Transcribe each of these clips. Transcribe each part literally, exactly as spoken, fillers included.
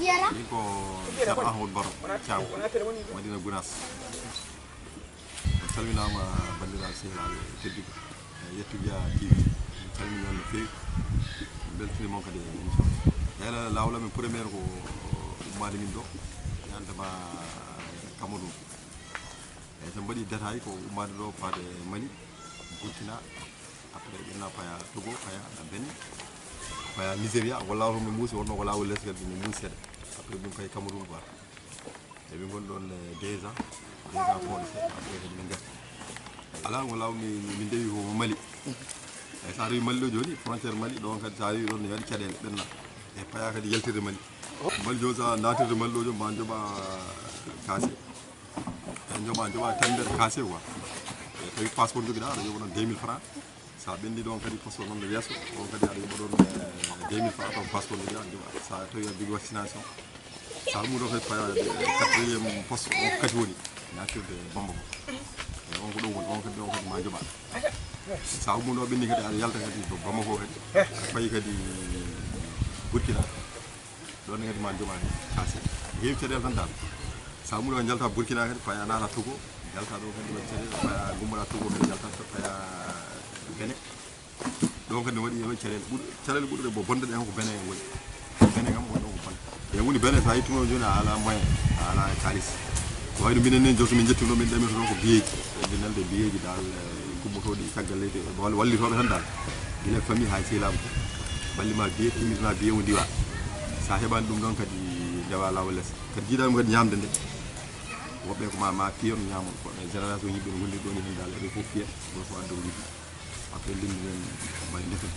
Min ko Ceerno Ahmadu Baro Caam, Madina Gunaas. On calminaama, banndiraaɓe sehilaaɓe tedduɓe, e Yettude Yaa T V. On calminii on no feewi. On mbeltanii mon kadi e émission. Heɗa laawol amen premier ko ummaade min ɗo, yanta ma Cameroun. Eeyi, so mbaɗi détail ko ummaade ɗo faade Mali, Burkina, après ɓenna paya Togo, paya Benin, paya Nigeria, walla to mi muusi, wonno ko laawol les kadi mi muusi seeɗa. Après min pay Cameroun quoi. E ɓe ngon ɗon, eh, deux ans, deux ans poɗo seeɗa, après kadi min ngarti. Alaa ngo laawol mi, min ndewi ko Mali. Eeyi, so a rewi Mali ɗo jooni, frontière Mali, ɗon kadi so a rewi ɗon ne waɗi caɗeele, ɓenna. E paya kadi yaltirde Mali. Mali jooni so a naatirde Mali ɗo jooni, ma njoɓa kaase. En njoɓa, njoɓa temedere kaase quoi. E tawi passeport jogiɗa, aɗa yoɓa ɗon deux mille francs. Sa ɓenni ɗon kadi passeport non no yeeso, on kadi aɗa yoɓa ɗon, eh, deux mille francs, ɗon passeport jogiɗa, njoɓa. Sa tawi a jogi vaccination, sa ummuɗo kadi paya, eh, quatrième poste, on kadi woni natirde Bamako. E on ko ɗon woni, on kadi, on kadi ma joɓa. Sa ummuɗo ɓenni kadi aɗa yalta kadi Bamako kadi. A fayi kadi Burkina. Ɗon ne kadi ma joɓa hen. Kasi. Heewi caɗeele tan dal. Sa ummuɗo jalta Burkina kadi, paya naata Togo, jalta ɗo kadi waɗi caɗeele, paya gummoɗa Togo kadi jalta to paya Benin. Ɗo kadi ne waɗi, waɗi caɗeele ɓur-, caɗeele ɓurɗe bo bonde ɗen ko Benin en woni. Benin kam woni ɗo ko bonde. E woni Benin sa yettuno jooni a ala moyen, a ala kalis. Ko wayno minen ni joto min jettuno min ɗamirtono ko biyeeji. Min nelde biyeeji dal, eh, gummotoɗi caggal leydi, wall-, wallitooɓe tan dal. Gila famille haa sehilaaɓe. Balli ma biye, timmitana biye o ndiwa. Sa heɓani ɗum ɗon kadi ndewa laawol les. Kadi jiiɗa ɗum kadi ñamde nde. Woɓɓe ko ma, ma piyon ñamon. Ko e génération yimɓe no gondi ɗo ni hen dal, eɓe fof piyen. Goto fof adda ko yiɗi. Après, lindi men mbaɗi ndefen.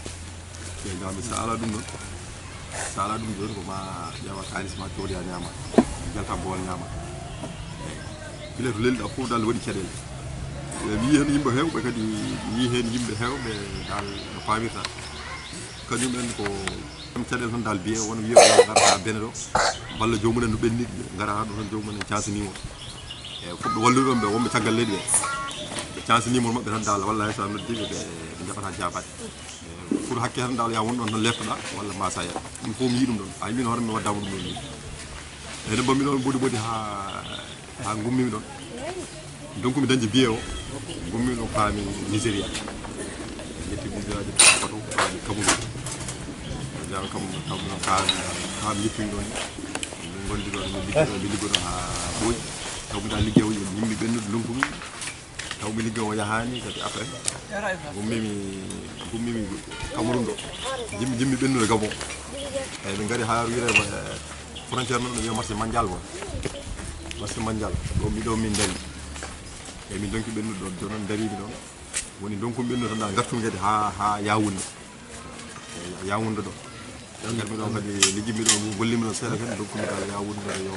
Te ñaami, sa ala ɗum ɗon, sa ala ɗum jooni, ko ma ƴeewa kaalis ma, coodoya ñaama, jalta boowal ñaama. Eyi. Gila to lelɗa fof dal waɗi caɗeele. E mi yii heen yimɓe heewɓe kadi, mi yii heen yimɓe heewɓe dal no paamirta. Kañum en ko ɗum caɗeele tan dal biye, won wiye o ngara haa Bene ɗo, walla joomumen no ɓenni, ngara haa ɗo tan joomumen en cansini o. E fuɗɗo wallude ɗon ɓe wonɓe caggal leydi ɓe. Ɓe cansini mo maɓɓe tan dal, walla hay so a noddi ɓe, ɓe, ɓe jaɓata jaabaade. E pour hakke tan dal ya won ɗon tan leftoɗa, walla ma saya. Ɗum fof mi yii ɗum ɗon. Ay min hoore mi waddama ɗum ɗon ni. E ɗum mbaɗmi ɗon bodi bodi haa, haa ngummimi ɗon. Donc mi dañde billet o, ngummimi ɗon paami Nigeria. Ƴetti visa ji foto, paami Cameroun. Jam Cameroun, Cameroun paami, paami yettumi ɗon. Min ngondi ɗon, min liggo ɗon, min liggo ɗon haa ɓooyi. Taw mbiɗa liggey o, yimɓe ɓennude ndonkumi. Taw mi liggey o yahaani kadi après. Ngummimi, ngummimi Cameroun ɗo. Jimmi, jimmi ɓennude Gabon. Eyi, min ngari haa wiyre, eh, frontière noon, ɗo wiyee marché Mandial quoi. Marché Mandial. Ɗo mi, ɗo min ndari. Eyi, min ndonki ɓennude ɗon, ɗon noon ndarimi ɗon. Woni ndonkumi ɓennude tan, ngartumi kadi haa, haa Yaoundé. Eyi, Yaoundé ɗo. Ngarmi ɗon kadi, liggimi ɗon, gollimi ɗon seeɗa kadi, ndonkumi dal Yaoundé yo,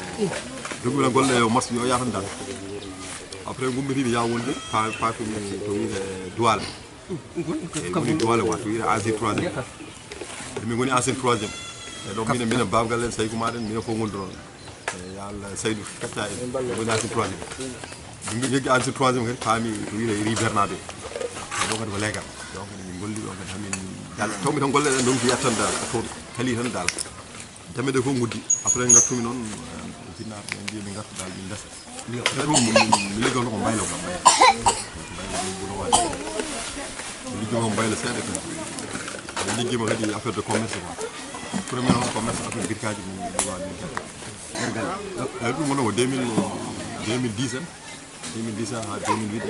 ndonkumi ɗon golle yo marché yo yaha tan dal. Après, ngummitiimi Yaoundé, pa-, paatumi to wiyetee Douala. Eyi, woni Douala wa, to wiyetee Asie troisième. Eyi, min ngoni Asie troisième. E ɗon minen, minen Baaba Galle en, Sayku Maɗa en, minen fof ngondi ɗon. Eyi, yo Allah Saydu Kacca en, min ngoni Asie troisième. Min ngoni Asie troisième kadi, paami to wiyetee Rue Bernabé. E ɗo kadi ko leegal. Donc, min ngolli ɗon kadi, hamin dal, tawmi tan golle ɗen, donc, yiyat tan dal, to kali tan dal. Temedde fof nguddi. Après, ngartumi noon, eh, jinnaɓe ɓe mbiya min ngartu dal, min ndesa. Min, min, min liggoto ko mbaylo kam, mbaylo. Mbaylo ɗum ɓuri waɗde. Mi liggoto ko mbaylo seeɗa kadi. Mi liggima kadi affaire de commerce quoi. Premier on commerce affaire birkaji min liggoto min kadi. Eyi, ɗum woni ko deux mille, deux mille dix en. Deux mille dix haa deux mille huit,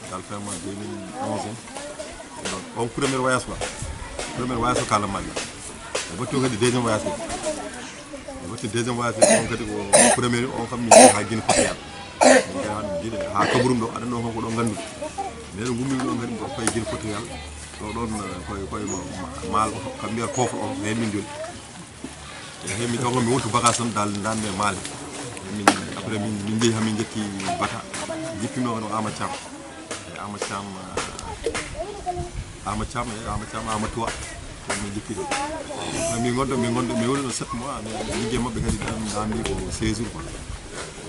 dal vraiment deux mille onze en. Donc, on premier voyage quoi. Premier voyage ko Kaala Mali. E battu kadi deuxième voyage ko. E battu deuxième voyage ko on kadi ko premier on kam min haa Guinée Équatoriale. Min njaha ɗum Guinée haa Cameroun ɗo, aɗa ɗo ko ɗo nganndude. Mais ɗo ngummi ɗo kadi ko fayi Guinée Équatoriale. Ɗo ɗon koye, koye maal kam mbiya kofo on, mais min joni. E he, mi taw mi wontu bagage tan dal, dande maale. E min, après min, min jehi haa min jetti bata. Jippino no Ama Thiam. E Ama Thiam, ah, Ama Thiam, e Ama Thiam, Ama Tuwa. Ko min jippi ɗo. Min gonda, min gonda, mi woni ɗo sept mois, mi ligge maɓɓe kadi dan, dan ko seize jours quoi.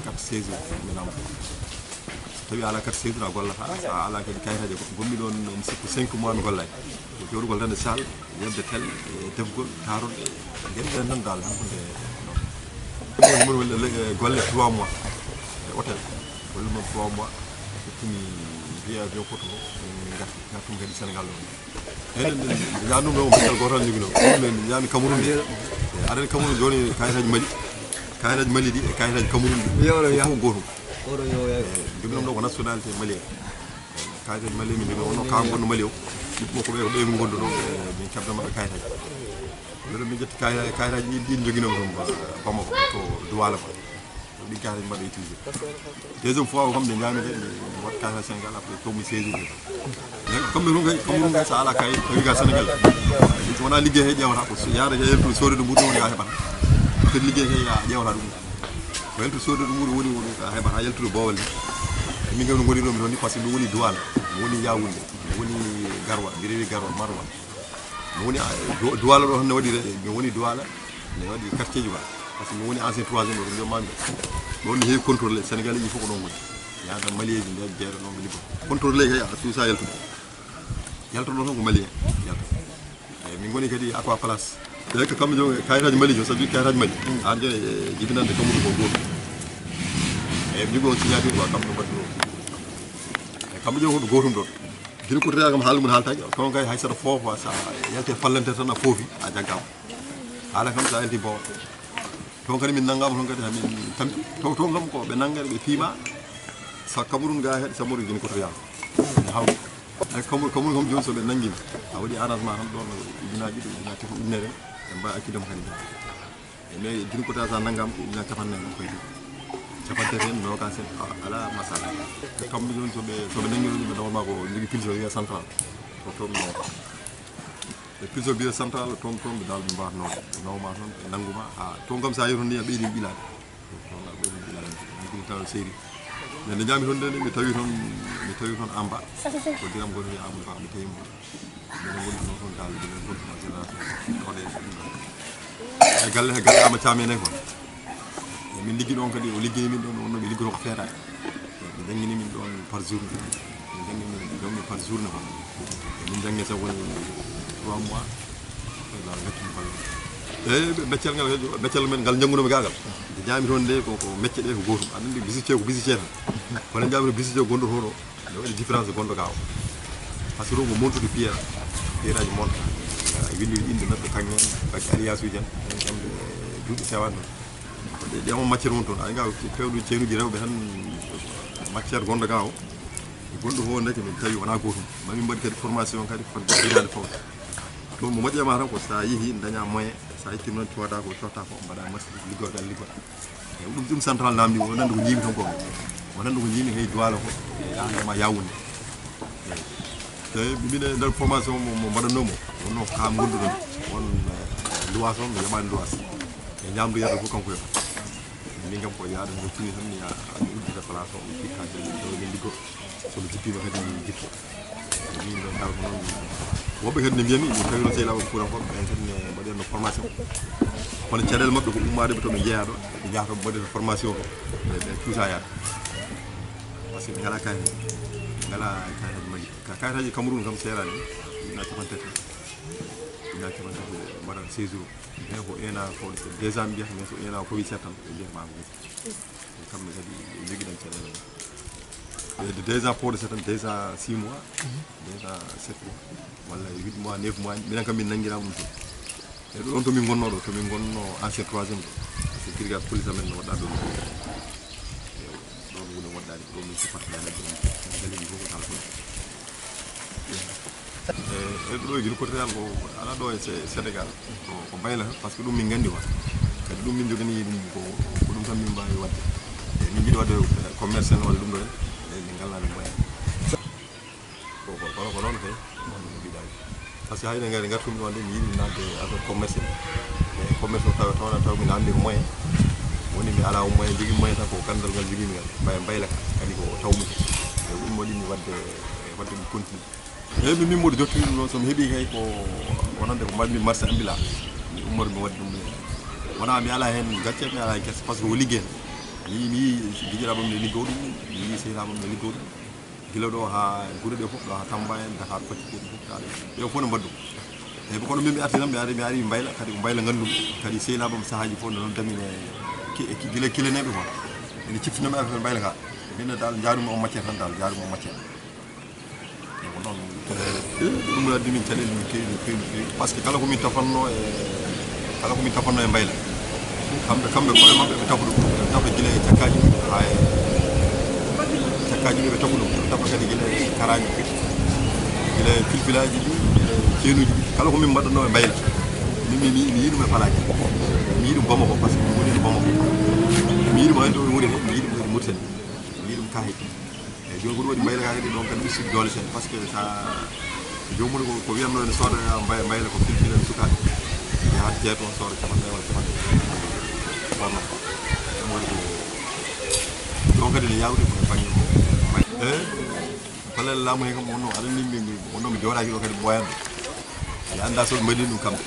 Quatre, seize jours, mi namo. So tawi a alaa carte séjour a gollata, so a alaa kadi kayitaaji, gommi ɗon mi sikku cinq mois mi gollay. Ko jooɗugol tan e salle, yedde tel, e defgol, taarol, e geɗe ɗen tan dal, hanko nde, non. Ɗum woni le- le- golle trois mois e hôtel. Golle mum trois mois. Ƴettumi billet avion foto o, min ngarti ngartumi kadi Sénégal ɗo. Enen ñaanum ɗo ko mbital gotal jogi ɗo. Min ñaami Cameroun de. Aɗen Cameroun joni kayitaji Mali. Kayitaji Mali ɗi e kayitaji Cameroun ɗi. Yo, yo, yo. Fof gotum. Oɗo yo, yo. Jogi ɗum ɗo ko nationalité malien. Kayitaji Mali min jogi wonno ka gonno Mali o. Ɓiɓɓe makko ɓe ko ɓe min gondo ɗo. Min cabda maɓɓe kayitaji. Ɓeɗo min ƴetti kayitaji, kayitaji ɗin ɗin joginoma ɗum Bamako to Douala ko. Ɗin kayitaji mbaɗa utilisé. Deuxième fois o kam nde ñaami de mi waɗ kayitaji Sénégal après to mi saisi de. Comme ɗum kay comme ɗum kay sa ala kay tawi ga Sénégal. Wona liggey he ƴewata ko yaade he yaltude sodde ɓuuri woni a heɓata. Kadi liggey he a ƴewata ɗum. Ko yaltude sodde ɓuuri woni woni a heɓata yaltude bowal ni. Min kam no goni ɗo mi ɗon ni parce que mi woni Douala, mi woni Yaoundé, mi woni Garoua, mi rewi Garoua, Maroua. Mi woni Douala ɗo ne waɗi mi woni Douala ne waɗi quartier ji ba. Parce que mi woni ancien troisième ɗo ɗo mami ɗon ne heewi contrôlé Sénégalais ji fof ko ɗon woni. Yahata Malien ji nder jeeɗo ɗon ɓe liggo contrôlé kay a suusa yaltude. Yaltoɗo tan ko Malien yalto. Eyyi min goni kadi aqua place. Eyyi ko kamɓe joni kayitaji Mali joni sabi kayitaji Mali an joni e jibinande kamɓe ko goto. Eyyi mi jogui on signature quoi kamɓe mbaɗi ɗo. Eyyi kamɓe joni ko gotum ɗon. Guila ko tawiyama kam haala mum haaltaki kono kay hay saɗa foofa sa yalti e fallante tan a foofi a jaggama. Haala kam sa yalti bowa. Toon kadi min nanngama toon kadi hamin tampi taw toon kam ko ɓe nanngata ɓe piima. Sa Cameroun ga heɗ Samoru jini koto yaama ene hawri. Ay Cameroun Cameroun kam joni so ɓe nanngima a waɗi arrangement tan ɗon ujunaji ɗiɗi ujunnaji tati ujunere ɓe mbawi accudema kadi ga. E mais jini koto sa nanngama ko ujunnaji capanɗe nayi koye ɗum. Capanɗe tati en nogas en ala masala. Kamɓe joni soɓe soɓe nanngima ɗum ɓe dawatma ko jogui pilso wiya central. Ko toon non. E piso biye central toon toon ɓe dal ɓe mbawata noon ɓe nawma toon ɓe nannguma ha toon kam sa yehi toon ndiyam ɓeydi ɓilaade. Toon a ɓeydi ɓilaade jigini taw seydi. Mais nde jami toon nde mi tawi toon mi tawi toon amba ko diram goni amadou ba mi tawi mo. Mbeɗa woni ɗo toon dal minen fof ma génération waɗe ɗum ɗo. E galle he galle ama cami enen kon. E min liggi ɗon kadi o liggey min ɗon wonno ɓe liggoto ko feetaani. Ɓe jangini min ɗon par jour. Ɓe jangini min jangni par jour ne kon. E min jangi sa woni trois mois. Ɓe gaccumi bal. E beccal ngal beccal men ngal jangunomi gagal. Nde jami toon nde ko ko mecce ɗe ko gotum aɗa andi visite ko visite tan. Kono jami to visite gonɗo toon o. Ene waɗi différence gonɗo ga o. Par ce que ɗo mo montude piyeera piyeeraji monta windi inde neɗɗo kañum en baki alias uji en en kamɓe duuɓi sewan toon. Ɗe on matiére won toon aɗa ga pewɗo ceenuji rewɓe tan. Matiére gonɗo ga o e gonɗo fof ndeke min tawi wona gotum. Mamin mbaɗi kadi formation kadi fodde hirade fawde. Ɗum mo moƴƴema tan ko sa yeehi daña moyen sa ittima noon coda ko cotta ko mbaɗa masi liggogal liggogal. Eyi ɗum ɗum central namdi o nande ko jiimi toon ko o nande ko jiimi hey duwala ko e yahanama yawunde. Eyi tawi mbiɗe nder formation mo mo mbaɗannomo wonno kam gonduɗon on luwas on mi yoɓani luwas e ñamdu yerde fof kanko yoɓa. Min kam ko yaade no tini tan mi yaha mi uddita place o mi fikka min liggo. Somi jippima kadi mi jippo. Min ɗo kala ko noon woɓɓe kadi ne mbiyami min tawi noon sehilaaɓe kuurankoɓe ɓen kadi ne mbaɗi no formation. Kono caɗeele maɓɓe ko ummaade ɓe to ɓe jeeyaɗo ɓe jahata ɓe mbaɗi formation ko ɓe ɓe cuusa yaade. Par ce que ɓe ngala kayitaji ngala kayitaji majji ka kayitaji Cameroun kam seerani ina capantati. Ina capantati mbaɗa séjour. Mais ko ena fo déjà mbiyata mais so ena fowi seeɗa tan ɓe mbiyata ma ko kamɓe kadi ɓe jogiɗen caɗeele mum. Ɓeyde déjà pooɗo seeɗa déjà six mois déjà sept mois walla huit mois neuf mois minen kam min nanngirama ɗum toon. E ɗo ɗon tomin gonno ɗo tomin gonno ancien troisième ɗo. Parce que kirgas police amen no waɗɗa ɗon. Ɗon woni waɗɗani ko ɗo min sipatnani ɗon galeji fof ko tal ɗon. E ɗo gila kotoyal ko ala ɗo e sénégal ko bayla par ce que ɗum min gandi wa. Kadi ɗum min jogani ɗum ko ko ɗum tan min mbawi wadde. E min jiɗi wadde commerce en wadde ɗum ɗo en e min galnani moyen. Ko ko kono ko noon kay. Mbiɗani par ce que hayno ngari gartumi ɗon de mi yiɗi nadde affaire commerce en e commerce o tawa tawna taw min andi ko moyen. Woni mi ala o moyen jogui moyen tan ko gandal ngal jogui mi ngal mbay mbayla ka kadi ko tawmi e ɗum waɗi mi wadde wadde mi continue. Eyyi min mboɗo jottiri ɗum noon somi heeɓi kay ko wonande ko mbaɗmi marché ambila. Mi ummori mi waɗi ɗum wona mi ala hen gacce mi ala hen gacce par ce que ko ligguey mi yi mi yi giƴiraɓam ne liggo ɗum mi yi sehiraɓam ne liggo ɗum. Gila ɗo ha guure ɗe fof ɗo ha tamba en dakar pacci ɗe fof taɗe ɓe fof ne mbaɗɗum. Eyyi kono min mi arti tan mi ari mi ari mbayla kadi ko mbayla gandum kadi sehiraɓam sahaji fof ne noon damine. Ki- ki- gila kilaneeɓe quoi, ene ciftinami affaire mbayla ka. Mbinno dal, jaaruma o macce tan, dal jaaruma o macce. E ko noon, ɗum addi min caɗeele no feewi, no feewi, no feewi. Parce que kala ko min tafanno e kala ko min tafanno e mbayla, kamɓe kamɓe koye maɓɓe ɓe tafa ɗum. Ɓe tafa gila e cakkaaji ɗi haa e cakkaaji ɗi ɓe tafa ɗum. Ɓe tafa kadi gila e karaaji, gila e filfilaaji ɗi, gila e ceenuuji ɗi. Kala ko min mbaɗatno e mbayla, min mi mi yiɗum e falaaji. Mi yiɗum Bamako, parce que mi woni Bamako. Mi yiɗum hay to mi woni he, mi yiɗum kadi Mauritanie. Mi yiɗum kahe. Eyi, jooni ko ɗum waɗi mbayla ka kadi ɗon kadi usti doole seeɗa, parce que sa joomum ko ko wiyatno ene sooda mbay- mbayla ko filfila en sukaaɓe. Yahat jeeto on sooda capanɗe walla capanɗe. Wonno ɗum waɗi ko ɗon kadi ne yawde ko e bannge ko mbay e ballal laamu he kam wonno aɗa ni min wonno mi jooɗaki ɗo kadi ɓooyande. Mi annda so ɓe mbaɗi ɗum kamɓe.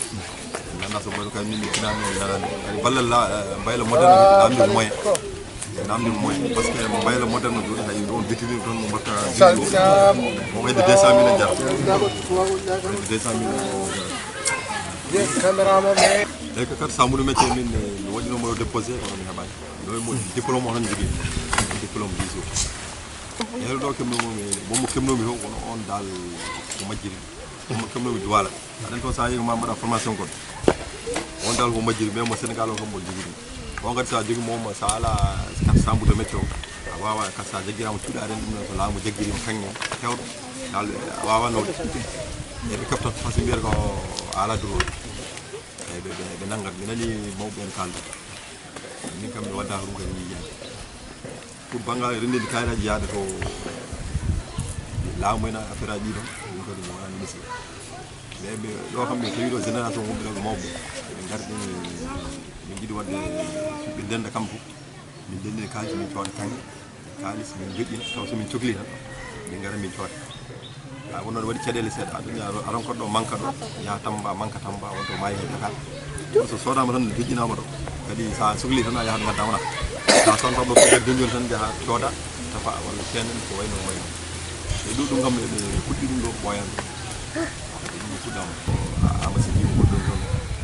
Mi annda so mbaɗi kam min mi tinani mi nanani. Kadi ballal la mbayla moderne kadi namdi ko moyen. Namdi moyen, parce que mo mbayla moderne joni hay ɗon bitini ton mo mbatta. Salminama. Mo wayde deux cent mille en jara. Wayde deux cent mille en jara. Yes, caméra mo me. Eyyi ko kadi Samboudou Métier min mi waɗino mo déposé kono mi heɓani. Ɗo mo diplôme o tan jogui. Diplôme biso. Eyyi ɗo kemnomi mo mo kemnomi ho kono on dal ko majjiri. Mo kemnomi Douala. Aɗen toon sa yehi ma mbaɗa formation kon. On dal ko majjiri mais mo Sénégal o kam mo jogui ɗum. On kadi sa jogui mo sa ala carte Samboudou Métier o, a wawa kadi sa jagguirama cuuɗi aɗen ɗum ɗon ko laamu jagguirima kaŋŋe hewɗo dal a wawa nawde. Eɓe kefta fasi mbiyata ko a ala droit. Eɓe ɓe nanggat mi nani mawɓe en kalda. Min kam mi waddaka ɗum kadi mi yiyani. Pour banngal renndinde kaayitaaji yahde to laamu en affaire aji ɗiɗo ɗum kadi mi wonani misi. Mais ɓe ɗo kam ɓe tawi ɗo génération wonɓe ɗo ɓe mawɓe ɓe ngardi min jiɗi waɗde ɓe ndenda kam fof. Min ndendina kaalis min cooda kaŋŋe kaalis min joƴƴina taw so min cokli tan min ngara min cooda. A wonno waɗi caɗeele seeɗa aɗa aron koɗɗo manka ɗo yaha tamba manka tamba wonto maayi he Dakar. So soodama tan joƴƴinama ɗo kadi sa sokli tan a yahat gadda wona sa sonta ɗo ko nder joñjoni tan jaha cooda tafa walla cenen ko wayno wayno. E ɗum ɗum kam ɓe puɗɗi ɗum ɗo ɓooyande. Ɗum fuɗɗama ama si jimo ko ɗum ɗon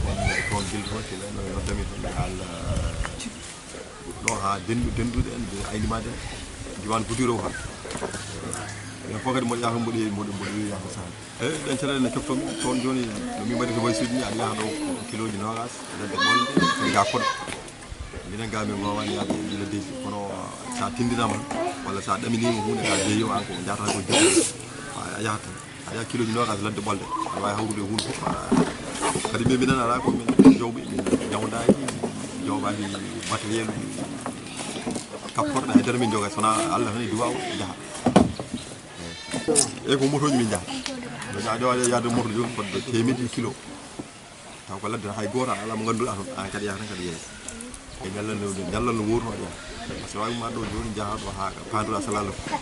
wonde toon gilto kila no noddami toon ɓe haala. Ɗo ha dendu denduɗe en ɓe aynimade en diwan gudiro ha ɓen fof kadi mboɗo yaha mboɗo yeeyi mboɗo mboɗo yeeyi yaha sahal. Eyyi ɗen caɗele ne coftomi toon joni no min mbaɗi to way sudni aɗa yaha ɗo kiloji nogas ladde ɓolde kadi ga koɗo. Minen ga min gowani yaade gila deji kono sa tindinama walla sa ɗaminima hunde ga jeeyo an ko jata ko jeeyo a yahat tan. Aɗa kiloji nogas ladde ɓolde aɗa wawi hawrude hunde fof kadi min minen ala ko min jawɓe min jawdaki jawɓaki matériel kapporɗe haydara min joga sona allah tan e duwaw jaaha. Eyyi ko motoji min jaaha aɗa wawi yaade moto joni fodde temedde kilo. Taw ko ladde hay goto ala mo ganduɗa toon an kadi yaha tan kadi yeeya. E ñallal no ñallal no wurno ɗen. Parce que wawi ma ɗo joni jaaha ɗo ha panduɗa salala fof.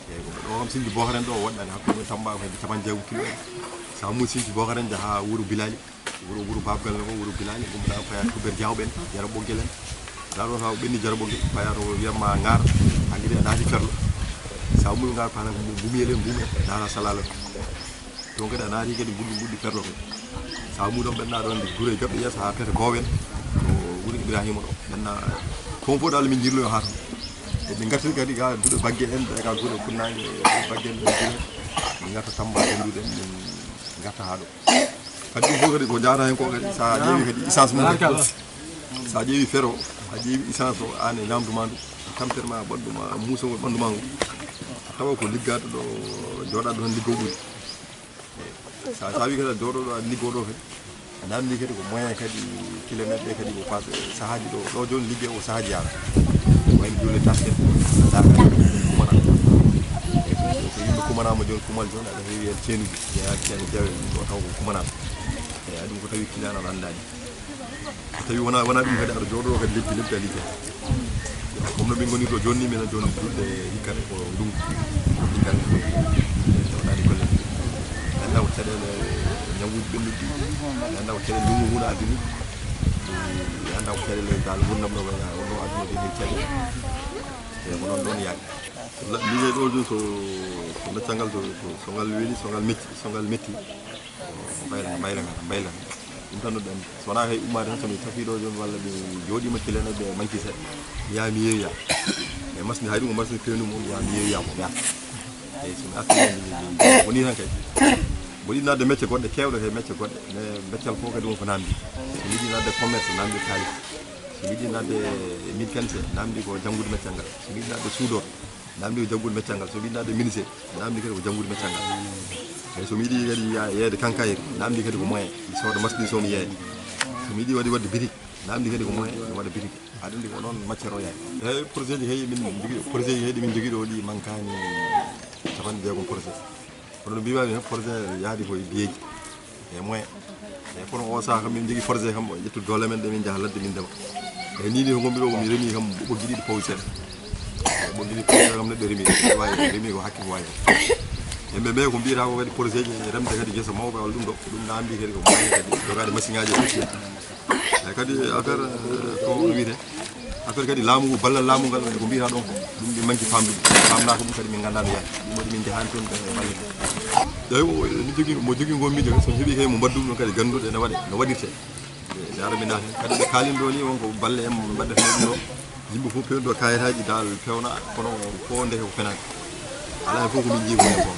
Eyyi ko ɗo kam sinji bokaren ɗo woɗɗani hakkude tamba ko hedde capanɗe jeegom kilo en. Sa mum sinji bokaren jaaha wuro bilali wuro wuro babgal no wuro bilali ɗum ɗa paya tuber jawɓe en jara ɓoggel en. Ɗa ɗo taw ɓenni jara ɓoggel paya to wiyatma ngar. Hakkide a naati ferlo. Sa mum ngar pana ko mbumiyel en mbum en dara salala. Ɗum kadi a naati kadi guddi guddi perlo kadi. Sa muɗon ɓenna ɗon ndi gure gaɓɓe yeeso ha pete gowen. Ko wuro Ibrahima ɗo ɓenna. Kon fof dal min jirloyo ha toon. Eɓe gartiri kadi ga duɗe bagge en ɓe ga gure funnange bagge en ɓe gure. Min garta tamba ganduɗen min garta ha ɗo. Kadi ɗum fof kadi ko jata hen ko kadi sa ƴeewi kadi essence mum kadi. Sa ƴeewi fero a ƴeewi essence o an e ñamdu ma ndu. Tampere ma ɓandu ma musogol ɓandu ma ngu. A tawa ko liggaɗo ɗo joɗaɗo tan liggo ɓuri. Sa tawi kadi a jooɗoɗo a liggoɗo kadi a namdi kadi ko moyen kadi kilometre ɗe kadi ko pas sahaji ɗo ɗo joni ligge o sahaji yara wayno julle taske daka kumana so yimɓe kumanama joni kumal joni aɗa heewi hen ceenuji jeeya ceene jawe ɗo taw ko kumanaɓe eyi ɗum ko tawi kilana aɗa andani. Tawi wona wona ɗum kadi aɗa jooɗo kadi lebbi lebbi a liggata. Comme no min ngoni ɗo jonni minen joni julde hikkata ko ndungu hikkata ko waɗani golle. Anda ko caɗele ñawuji ɓennuɗi anda ko caɗele ndungu ngu no addini. Anda ko caɗele dal gurdam ɗo wona wonno adduna de hen caɗele. E ko noon ɗon yaaki. Liggey ɗo joni so so naccangal so so ngal weeli so ngal metti so ngal metti. Mbayla mbayla mbayla. Ɗum tan no ɗum. So wonaa hay ummaade tan, so mi tafii ɗo jooni walla mi jooɗiima kile ne, ɓe manki seeɗa. Mi yaha mi yeeyoya. E masni, hay ɗum ko masni pewndu mum, mi yaha mi yeeyoya mo, mi arta. Eeyi, so mi arti noon, mi, mi, mi woni tan kadi. Mboɗo yiɗi naatde mecce goɗɗe keewɗe, he mecce goɗɗe. Mais meccal fof kadi won ko naamndi. So mi yiɗi naatde commerce, naamndi kaalis. So mi yiɗi naatde mécanicien, naamndi ko janngude meccal ngal. So mi yiɗi naatde soudeur, naamndi ko janngude meccal ngal. So mi yiɗi naatde menuisier, naamndi kadi ko janngude meccal ngal. Eeyi, so mi yiɗi kadi ya-, yeeyde quincaillerie, naamndi kadi ko moyen. Mi sooda masni so mi yeeya. So mi yiɗi waɗi waɗde bitik, naamndi kadi ko moyen, mi waɗa bitik. Aɗa anndi ko noon matière o yaari. Eeyi, projet ji heewi min njogii, projet ji heewi min njogii ɗo ɗi mankaani capanɗe jeegom projet. Kono no mbiimaami heen, projet yaadi ko e biyeeji, e moyen. Eeyi, kono o sahaa kam min njogii projet kam, ƴettu doole men ɗe min njaha ladde min ndema. Eeyi, nii nii ko ngonmi ɗo, ko mi remi kam ɓoggi ɗiɗi paw seeɗa. Eeyi, ɓoggi ɗiɗi paw seeɗa kam neɗɗo remi, waawi remi ko hakke ko waawi. E mais, mais ko mbiyata ko kadi projet ji remde kadi gesa mawɓe walla ɗum ɗo, ɗum naamndi kadi ko moyen kadi jogaade machine ŋaaji e outil. Eeyi, kadi affaire, eh, ko wiyetee, affaire kadi laamu ngu, ballal laamu ngal, ko mbiyata ɗon ko, ɗum ɗi manki famɗude. Famnaaka ɗum kadi min nganndaa no yahi. Ɗum waɗi min njahaani toon kadi e ballal. Eeyi, o, o, mi jogii, mo jogii ngoo miijo, so mi heɓii kay mo mbaɗdu ɗum kadi gannduɗo ene waɗe, no waɗirtee. Eeyi, mi ara mi naata. Kadi ɓe kaalin ɗo ni, won ko balle en mbaɗdata ɗum ɗo. Yimɓe fof pewndo kayitaaji dal pewna, kono fof ndeke ko fenaande. Alaa heen fof ko min njii ko heen fof.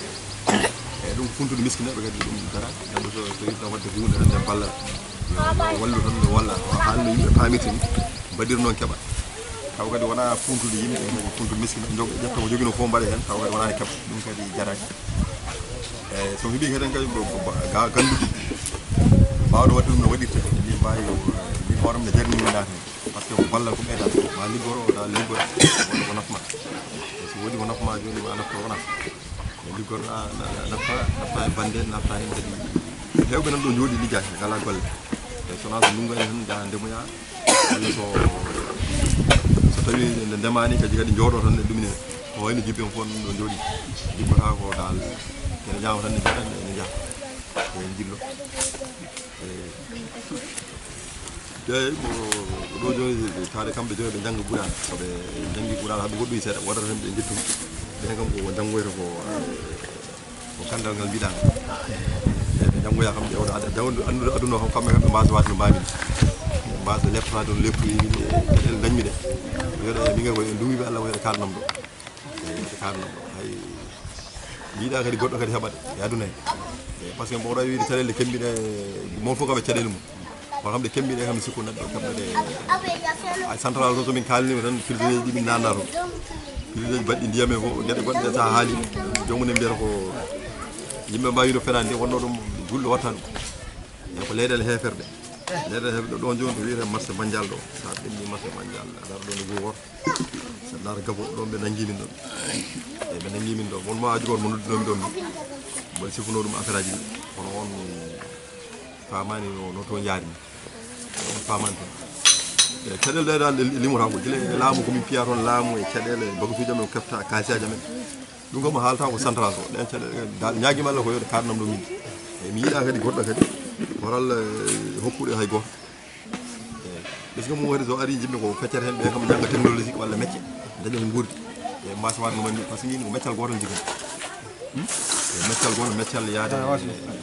Eeyi, ɗum ko funtude miskineeɓe kadi ɗum dara. Neɗɗo so, so yiɗno waɗde huunde tan nde ballal. Yo, yo wallu tan, yo walla. Haalno yimɓe paamirta ni, mbaɗir noon keɓa. Taw kadi wonaa funtude yimɓe, kadi funtude miskine, jog-, ƴetta ko jogino fof mbaɗa heen, taw kadi wonaa e keɓa. Ɗum kadi jaraaki. Eeyi, so mi heɓii kadi, kadi ko, ko ba-, ga-, gannduɗo, baawɗo waɗde ɗum no waɗirta. Min mbaawi, min hooram ne jarni min naata heen. Par ce que ko ballal ko ɓeydaade. Ma liggoro, da liggoro, wonde ko nafa ma. So woodi ko nafa ma jooni, ma nafto wona. Liggoro na, na, na, nafta, nafta e bannde, nafta heen kadi. Heewɓe nan ɗo njooɗi liggaaki, ngalaa golle. E so wonaa so ndunngu ari tan, njaha ndemoya. Walla so, so tawii nde ndemaani, kadi, kadi njooɗo tan ne ɗumine. Ko wayno jibbi on fof nan ɗo njooɗi. Liggota ko dal. Kene ñaama tan ne njaha, ne njaha. Ko heen njillo. Eeyi. Eeyi, ko, ko ɗo jooni, taade kamɓe jooni ɓe njannga Quraan. So ɓe njanngi Quraan, haa ɓe ngoɗɗoyi seeɗa, woodata tan ɓe njettu. Ɓeen kam ko njanngoyta ko, ko ganndal ngal mbiɗaa. Eeyi, ɓe njanngoya kam, ƴeewda ad-, ƴeewda anndude aduna o kam, kamɓe kam ɓe mbaasa waɗde no mbaami. Ɓe mbaasa leptotaade no leptoyi min, e caɗeele ndañmi ɗe. Wiyeede, min ngar ko en nduwiiɓe Allah, ko en kaalnam ɗo. Eeyi, wiyde kaarno ɗo, hay mi yiɗaa kadi goɗɗo kadi heɓa ɗe e aduna he. Eeyi, par ce que mboɗo wiide caɗeele kemmbiɗe, mon fof kam e caɗeele mum. Kono kam ɗe kemmbiɗe kam, mi sikku neɗɗo keɓɗo ɗe. Ay central to, so min kaalnima tan, prisonnier ji min nanna toon. Prisonnier ji baɗɗi ndiyam e fof, geɗe goɗɗe sa haali, joomum en mbiyata ko yimɓe mbawi no fenaande, wonno ɗum julɗo watta ɗum. Eeyi, ko leyɗeele heeferɓe. Leyɗeele heeferɓe ɗo, ɗon jooni to wiyete marché Mandial ɗo. Sa ɓenni marché Mandial, a dara ɗo no Gowor. Saɗa laara Gabo ɗon ɓe nanngi min ɗon. Eeyi, ɓe nanngi min ɗo. Won mo aji goto mo noddunoo mi ɗon ni. Mboɗo sifuno ɗum affaire aji ɗi. Kono on faamaani no, no to njaari ni. On faamaani toon. Eeyi, caɗeele ɗe dal ɗe limotaako. Gila e laamu ko min piya toon, laamu e caɗeele, bagasuuji amen ko kefta, kaalisi aji amen. Ɗum kam haalata ko central ko. Ɗen caɗeele dal ñaagima Allah ko yo ɗe kaarnam ɗo min. Eeyi, mi yiɗaa kadi goɗɗo kadi. Horal, eh, hokkude hay gooto. Eeyi. Ɓesngu mum waɗi so ari, yimɓe ko feccata heen, ɓe kam njannga technologie walla mecce, daña ko nguurdi. E mbasa waɗde no mbaɗi, par ce que min ko meccal gootal njogii. Hmm? E meccal gootal, meccal yaade,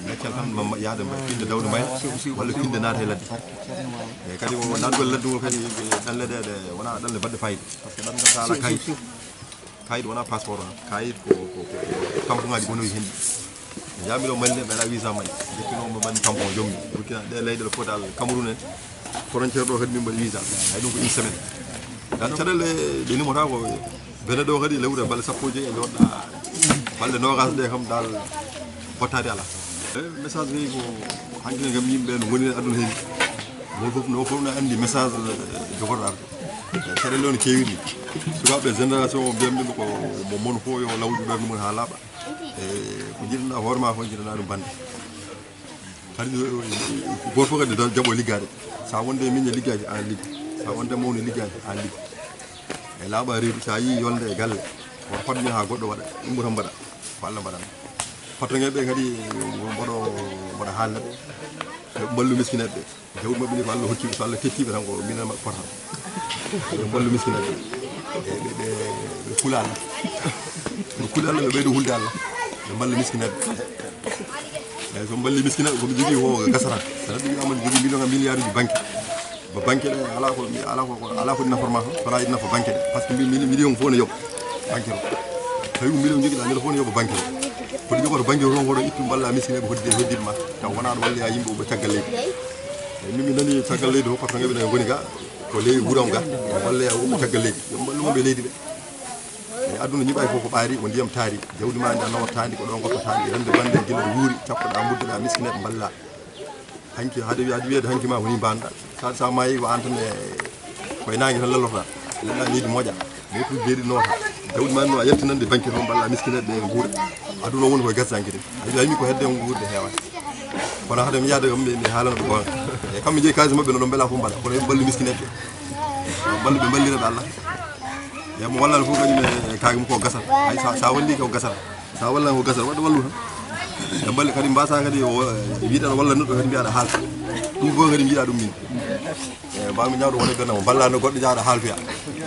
meccal tan ma, ma, yaade mba-, finde dawde mbayla, walla finde naata e ladde. E kadi o naatgol ladde ngol kadi, ɗalle ɗe, ɗe wonaa ɗalle baɗɗe fayida. Par ce que ɗaɗe ngal so alaa kayit. Kayit wonaa passeport tan. Kayit ko, ko, ko, ko tamponŋaaji bonoyi heen. Njaami ɗo Mali nde, mi alaa visa Mali. Njettino mo mbaɗmi tampon, jommi. Burkina, ɗe leyɗeele fof dal, Cameroun en. Frontière ɗo kadi min mbaɗi visa. Hay ɗum ko une semaine. Dal caɗeele ɗe limata ko Benin ɗo kadi lewru e balɗe sappo e joy e jooɗɗa. Balɗe noogas ɗe kam dal bottaade alaa. E message ɓe ko hanki kam yimɓe no ngoni e aduna heen. Mo fof, no fof no anndi message, eh, jogorɗo arde. Caɗeele ɗo no keewi ni. Sukaaɓe génération o mbiyam ɗum ko mo mon fof yo lawƴu ɓernde mum haa laaɓa. E ko njiɗanɗaa hoore maa ko njiɗanɗaa ɗum bannde. Kadi gooto fof kadi da-, jaɓo liggaade. Sa wonde e miñe liggaade, aan liggo. Sa wonde mawni liggaade, aan liggo. E laaɓa reedu, sa yii yolnde e galle, woto fadmi haa goɗɗo waɗa. Ɗum tan mbaɗa. Ko Allah mbaɗan. Patronŋeeɓe kadi mboɗo, mboɗo haalna ɓe. Ɓe mballu miskineeɓe ɓe. Jawdi maɓɓe ndi ko Allah hokki ɓe, so Allah tetti ɓe tan ko minen maɓɓe potal. Ɓe mballu miskineeɓe. E ɓe, ɓe, ɓe kula Allah. Ɓe kula Allah, ɓe ɓeydo hulde Allah. Ɓe mballa miskineeɓe. Eyi, so mballi miskineeɓe, ko ɓe jogii ko gasata. So neɗɗo wiyaama ne jogii million e milliard uji banque. Ba banque ɗe, alaa ko, alaa ko, alaa ko ɗi naforma, so alaa ɗi nafa banque ɗe. Par ce que mbi-, mili-, million fof ne yoɓa banque to. Tawi ko million jogiɗaa, ñande fof ne yoɓa banque to. Ko ɗi jogoto banque to, ko ɗo ittu mballa miskineeɓe, hoddi, hoddiiɓe ma. Taw wonaa ɗo walloya yimɓe, o ɓe caggal leydi. Eyi, min mi nani caggal leydi o, patron ɓe ne ngoni ga, ko ley wuram ga, walloya o ɓe caggal leydi. Yo mballu mo ɓe leydi ɓe. E aduna ñiɓay fof ko ɓaari, ko ndiyam taari. Jawdi ma ndi a nawattaandi, ko ɗon gottotaandi. Rende bande gila ɗo wuuri, cappoɗa, mbuddoɗa, miskineɓe mballa. Hanki, hade wi-, hade wiyede hanki ma woni mbanda. Sa, sa maayi ko an tan e, koye naange tan lallorɗa. Leɗɗa leydi moƴa. Mais tout beeri nota. Jawdi ma no a yaltinande banque to mballa miskineɓe ɓe nguura. Aduna woni koye gasdanke de. A wiya mi ko hedde nguurde heewani. Kono hade mi yaade kam mi, mi haalana ɓe goonga. E kamɓe jeeyi kaalis maɓɓe no ɗon mbela fof mbaɗa. Kono ɓe mballu miskineɓe. Mballu ɓe mballira ɓe Allah. Yamo wallal fof kadi ne kaake mum ko gasata. Hay sa, sa walli ko gasata. Sa wallan ko gasata, wadde wallu tan. Ɓe mballi kadi mbasa kadi o, wiɗa walla neɗɗo kadi mbiyaɗa haalta. Ɗum fof kadi mbiɗa ɗum min. E mbawmi ñawɗo wona gandam, ballano goɗɗo jaaɗo haaltoya.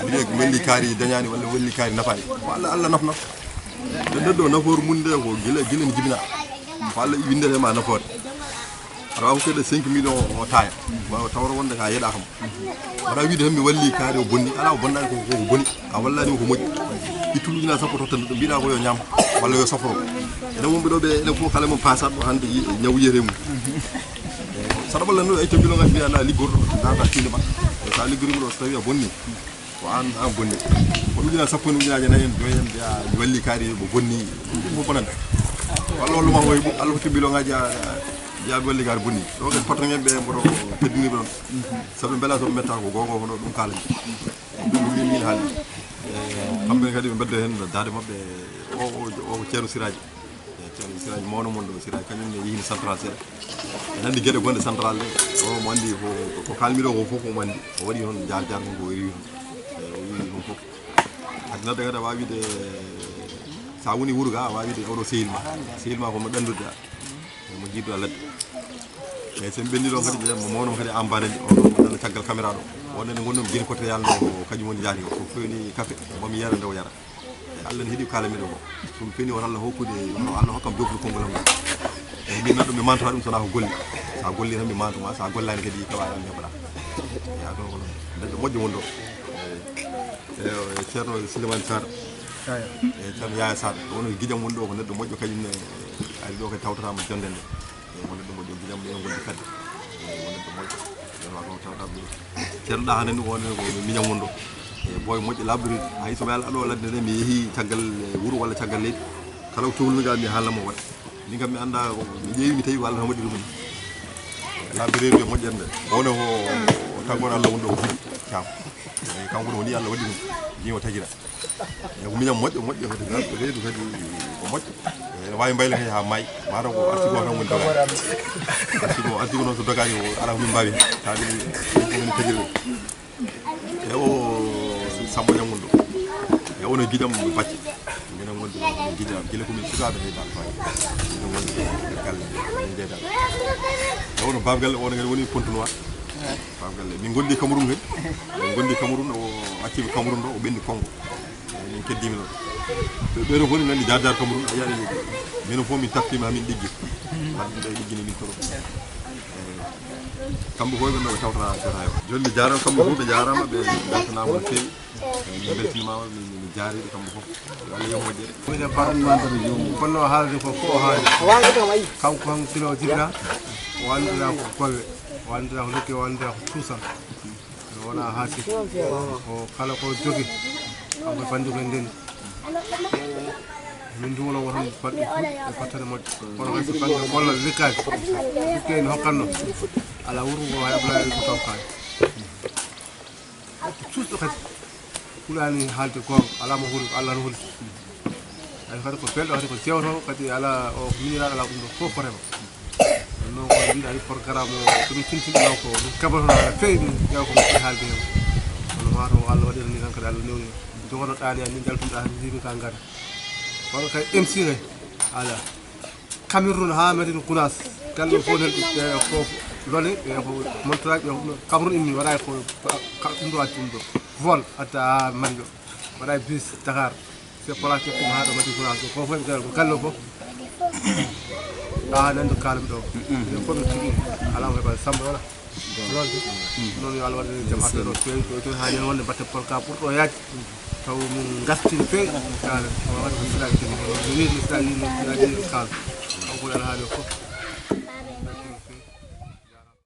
Mbiɗe ko welli kaari dañani walla welli kaari nafani. Ko Allah, Allah nafnata. Nde neɗɗo nafoore mum nde ko gila, gila ne jibina. Ko Allah windete ma nafoore. Aɗa waawi hokkude cinq millions o taaya. Waawa tawra wonde ka yeɗa kam. Aɗa wiide tan mi walli kaari o bonni. Alaa o bonnaani ko, ko boni. A wallaani ko moƴƴi. Ittu ujunaaje sappo totta neɗɗo mbiɗa ko yo ñaam. Walla yo safro. Enen wonɓe ɗo ɓe enen fof kala mon paasat ɗo hannde yi-, ñaw yiyete mum. Saɗa walla no ay to mbiɗo ngal mbiya na liggorɗo. Nata tiinde ma. Sa liggorima ɗo so tawi a bonni. Ko an, an bonni. Ko ujunaaje sappo en, ujunaaje nayi en, joyi en, mbiya mi walli kaari mo bonni. Ɗum ko bonande. Walla walla ma hoy Allah hokki mbiɗo ngaji a, mbiya mi walli kaari bonni. Ɗo kadi patron en ɓe mboɗo teddinirɓe ɗon. Sabu mbela soɓe metta ko goonga hono ɗum kaalami. Ɗum ko min, min haali. E, kamɓe kadi ɓe mbedda heen daade maɓɓe. O, o, o ko Ceerno Siraaji. E, Ceerno Siraaji mawɗo mon ɗo, Siraaji kañum ne yehini central seeɗa. E nandi geɗe gonɗe central ɗe. O mo andi ko, ko kalmi ɗo ko fof omo andi. O waɗi toon jaar jaar mum ko o rewi toon. E, o wi ɗum fof. Kadi nadde kadi a wawi wiide sa woni wuuro ga a wawi wiide oɗo sehil ma. Sehil ma ko mo ɗanndude a. Mo jiiduɗa ladde. Eyyi, so min ɓenni ɗon kadi, ɓe mo mawno kadi ambanani, o ɗo mo ɗon caggal caméra ɗo. O nani gonɗum geni koto yalno, kañum woni jaati o. Ko fewni café, mbomi yara nde o yara. E Allah ne heɗi kala miɗo ko. Ɗum feni won Allah hokkude, won Allah hokkam jofnu konngol am. E min neɗɗo mi manta ɗum sona ko golli. Sa golli tan mi mantuma, sa gollani kadi tawa an heɓaɗa. Ya ɗon ko ɗon. Neɗɗo moƴƴo won ɗo. E, e, Ceerno Souleymane Sarr. Yaya. E, Ceerno Yaya Sarr. Won ko gijam won ɗo ko neɗɗo moƴƴo kañum ne. Ari ɗo kadi tawtatama jonde nde. E, won neɗɗo moƴƴo gijam ɗo gondi kadi. E, won neɗɗo moƴƴo. Nden wa ko tawta ɗum. Ceerno ɗa hanen won ko miñam won ɗo. E, boy moƴƴo labri. Hay so mi ala ɗo ladde nde mi yeehi caggal, e, wuro walla caggal leydi. Kala ko cohluno ga mi haalna mo waɗa. Min kam mi annda ko mi ƴeewi mi tawi ko Allah tan waɗi ɗum. Labireri e moƴƴere nde. Wone ko taggoto Allah woni ɗo ko Fuuta Caam. Eyi, kanko ɗo woni Allah waɗi ɗum. Ni o tagira. E ko miñam moƴƴo, moƴƴo kadi ngal ko reedu kadi ko moƴƴo. Ene waawi mbayla kadi haa maayi. Mataw ko artigo tan woni dogaani. Artigo, artigo noon so dogaani o alaa ko min mbaawi heen. Kaa ɗum ko min tagira ɗum. E o Sambo Ñammunɗo. E wona giɗam bacci. Minen wonde giɗam gila ko min sukaaɓe he dal fay. Minen wonde e galle min ndeedal. E wona Baaba Galle, wona ngel woni Pontinoir. Baaba Galle min gondi Cameroun he. Min gondi Cameroun, o acci Cameroun ɗo, o ɓenni Congo. E min keddimi ɗon. Ɓe ɓeɗo fof ne nganndi jaar jaar Cameroun, a yiyaani minen fof min taftima min ɗiggi. Wadde ɗo ɗiggini min toro. Kamɓe fof ɓe ɗo ɓe tawtata jotaayo. Joni mi jaarama kamɓe fof, ɓe jaarama, ɓe beltanama no feewi. Min beltinimaama, min, min jaariɓe kamɓe fof. Yo Allah yoɓ moƴƴere. Woni e Baaba Mansour Diouf. Kono o haalde ko, ko o haali. Kanko han sino o jibina. O anndira ko golle. O anndira ko lukke, o anndira ko tuusal. O wona haasir. O kala ko jogi. Kanko e banndiraaɓe nden. Min nduwolo woton baɗɗo e battane moƴƴe. Kono kadi so bannge gollal liggaki. Lukke en hokkanno. Ala wuro ngo hay Ablaye ko taw kaani. Cuusɗo kadi. Hulani haalde goonga, alaa mo huli, ko Allah no huli. Ay kadi ko belɗo, kadi ko jewtowo, kadi alaa o ko miñiraaɗo, alaa ɗum ɗo fof ko rema. Ɗum noon ko mbiɗa ni programme o, ko ɗum tintinɗo ɗo ko ɗum keɓotono, aɗa feewi ɗum, ƴeewa ko mbaɗi haalde heen. Kono mataw ko Allah waɗirani tan, kadi Allah newni. Jogonoɗaa ni, a ni njaltuɗaa, mbimi ka ngara. Kono kay M C kay, alaa. Cameroun haa Médina Gounass, galle fof nen, ɓe ko Lone, ɓe ko Montrage, ɓe ko Cameroun inni, waɗa ko ka-, ka-, ɗum ɗo addi ɗum ɗo. Vol adda haa Mali ɗo. Waɗa bus Dakar, c'est place ƴettuma haa ɗo Médina Gounass ɗo. Ko fof ɓe galle, ko galle o fof. Haa nande ko kaalam ɗo. Ɓe fof no tigi alaa ko heɓaani Samba wala. Noon de. Noon yo Allah waɗan en jam affaire o feewi ɗo, jooni haa ñande wonde mbaɗten polka ɓurɗo yaaj. Taw min ngartin feewi kaala. Tawa waɗi ko sila jini. Mi wiyi mi sila yino sila yino kaala. Kanko woni alhaali o fof.